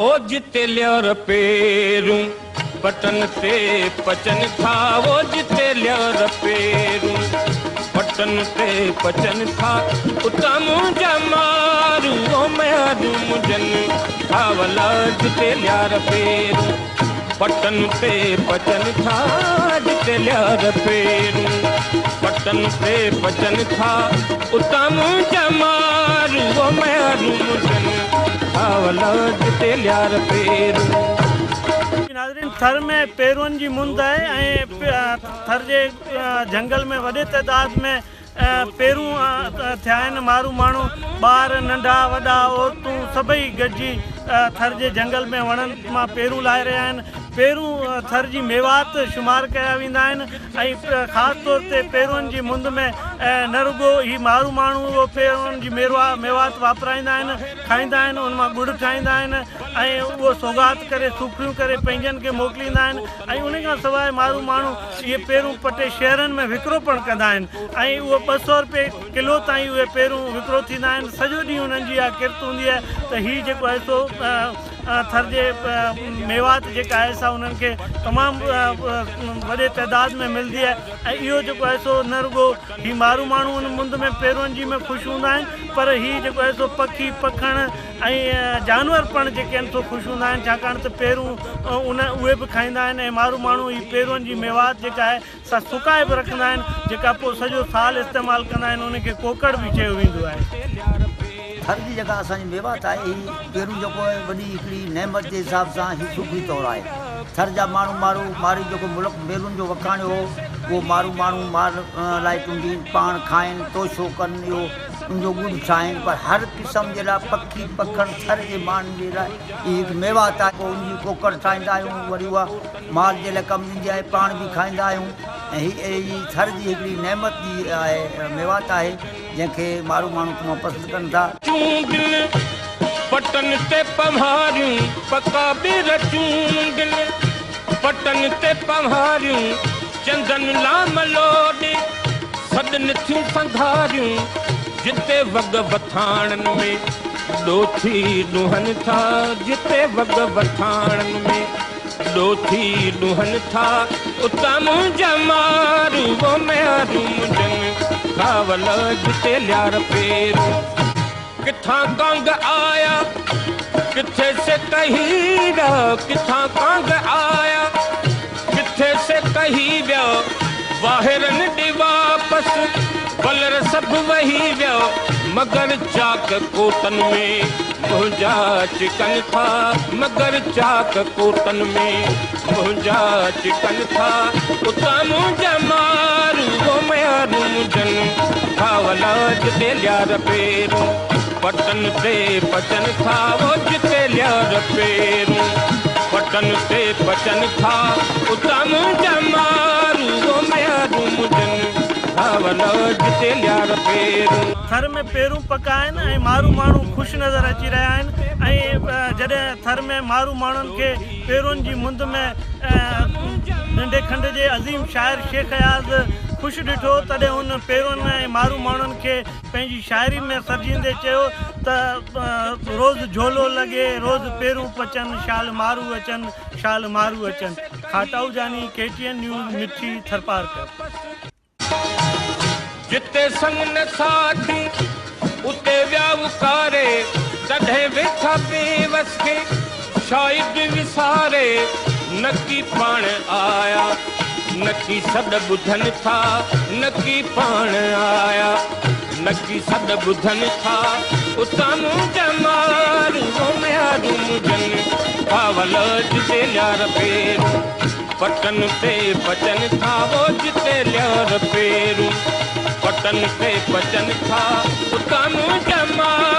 او جتي ليار پيرون پٽن تي پچن ٿا، او جتي ليار پيرون پٽن تي پچن ٿا، اتان منهنجا مارو او ميارون منهنجن کاولا، جتي ليار پيرون پٽن تي پچن ٿا، جتي ليار پيرون پٽن تي پچن ٿا، اتان منهنجا مارو او ميارون منهنجن کاولا، جتي ليار پيرون. ناظرين، ٿر ۾ پيرون جي مند آهي ۽ ٿر جي جهنگل ۾ وڏي تعداد ۾ پيرون ٿيا آهن. مارو ماڻهو، ٻار ننڍا وڏا، عورتون سڀئي گڏجي ٿر جي جهنگل ۾ وڻن مان پيرون لاهي رهيا آهن. پيرون ٿر جي ميوات شمار ڪيا ويندا آهن ۽ خاص طور تي پيرون جي مند ۾ نه رڳو هي مارو ماڻهو اهو پيرون جي ميوات واپرائيندا آهن، کائيندا آهن، ان مان ڳڙ ٺاهيندا آهن ۽ اهو سوغات ڪري سوکڙيون ڪري پنهنجن کي موڪليندا آهن ۽ ان کان سواء مارو ماڻهو اهي پيرون پٽي شهرن ۾ وڪرو پڻ ڪندا آهن ۽ اهو 200 رپئي ڪلو تائين اهي پيرون وڪرو ٿيندا آهن. سڄو ڏينهن انهن جي اها ڪرت هوندي آهي ته هي جيڪو آهي سو ٿر جي ميوات جيڪا آهي سا انهن کي تمام وڏي تعداد ۾ ملندي آهي ۽ اهو جيڪو آهي سو نه رڳو هي مارو ماڻهو ان مند ۾ پيرون جي ۾ خوش هوندا آهن، پر هي جيڪو آهي سو پکي پکڻ ۽ جانور پڻ جيڪي آهن سو خوش هوندا آهن، ڇاڪاڻ ته پيرون ان اهي به کائيندا آهن ۽ مارو ماڻهو هي پيرون جي ميوات جيڪا آهي سا سڪائي به رکندا آهن، جيڪا پوء سڄو سال استعمال ڪندا آهن، ان کي ڪوڪڙ به چيو ويندو آهي. ٿر جي جيڪا اسان جي ميوات آهي، هي پيرون جيڪو آهي وڏي هڪڙي نعمت جي حساب سان هي سوکڙي طور آهي. ٿر جا ماڻهو مارو ماري جيڪو ملڪ ميرون جو وکاڻيو هو، اهو مارو ماڻهو مار لاء چونڊين، پاڻ کائين، توشو ڪن، اهو ان جو ڳڙ ٺاهين، پر هر قسم جي لاء پکي پکڻ ٿر جي ماڻهن جي لاء هي هڪ ميوات آهي. پوء ان جي ڪوڪڙ ٺاهيندا آهيون، وري اها مال جي لاء ڪم ايندي آهي، پاڻ به کائيندا آهيون ۽ هي ٿر جي هڪڙي نعمت جي آهي ميوات آهي، جنهن کي مارو ماڻهو تمام پسند ڪن ٿا. چونڊن پٽن تي پنهاريون پڪا ٻير، چونڊن پٽن تي پنهاريون چندن لام لوڏي سڏن ٿيون سنگهاريون، جتي وڳ وٿاڻن ۾ ڏوٿي ڏوهن ٿا، جتي وڳ وٿاڻن ۾ ڏوٿي ڏوهن ٿا، اتان منهنجا مارو او ميارون منهنجن کاول، جتي ليار پيرون. ڪٿان ڪانگ آيا ڪٿي سي ڪهي ويا، ڪٿان ڪانگ آيا ڪٿي سي ڪهي ويا، واهرن ڏي واپس ولر سڀ وهي ويا، مگر چاڪ ڪوٽن ۾ منهنجا چڪن ٿا، مگر چاڪ ڪوٽن ۾ منهنجا چڪن ٿا، اتان منهنجا مارو او ميارون منهنجن کاولا، جتي ليار پيرون پٽن تي پچن ٿا، او جتي ليار پيرون پٽن تي پچن ٿا، اتان منهنجا مارو او ميارون منهنجن کاولا، جتي ليار پيرون. ٿر ۾ پيرون پڪا آهن ۽ مارو ماڻهو خوش نظر اچي رهيا آهن ۽ جڏهن ٿر ۾ مارو ماڻهن کي پيرون جي مند ۾ ننڍي کنڊ جي عظيم شاعر شيخ اياز خوش ڏٺو، تڏهن هن پيرون ۽ مارو ماڻهن کي پنهنجي شاعري ۾ سرجيندي چيو ته روز جهولو لڳي، روز پيرون پچن، شال مارو اچن، شال مارو اچن. کاٽائو جاني، ڪي ٽي اين نيوز، مٺي، ٿرپارڪر. جتي سڱ نه ساٿي اتي ويا اڪاري، تڏهن ويٺا بيوس کي شايد وساري، نڪي پاڻ آيا نڪي سڏ ٻڌن ٿا، نڪي پاڻ آيا نڪي سڏ ٻڌن ٿا، اتان منهنجا مارو او ميارون منهنجن کاول، جتي ليار پيرون پٽن تي پچن ٿا، او جتي ليار پيرون پٽن تي پچن ٿا، اتان منهنجا مارو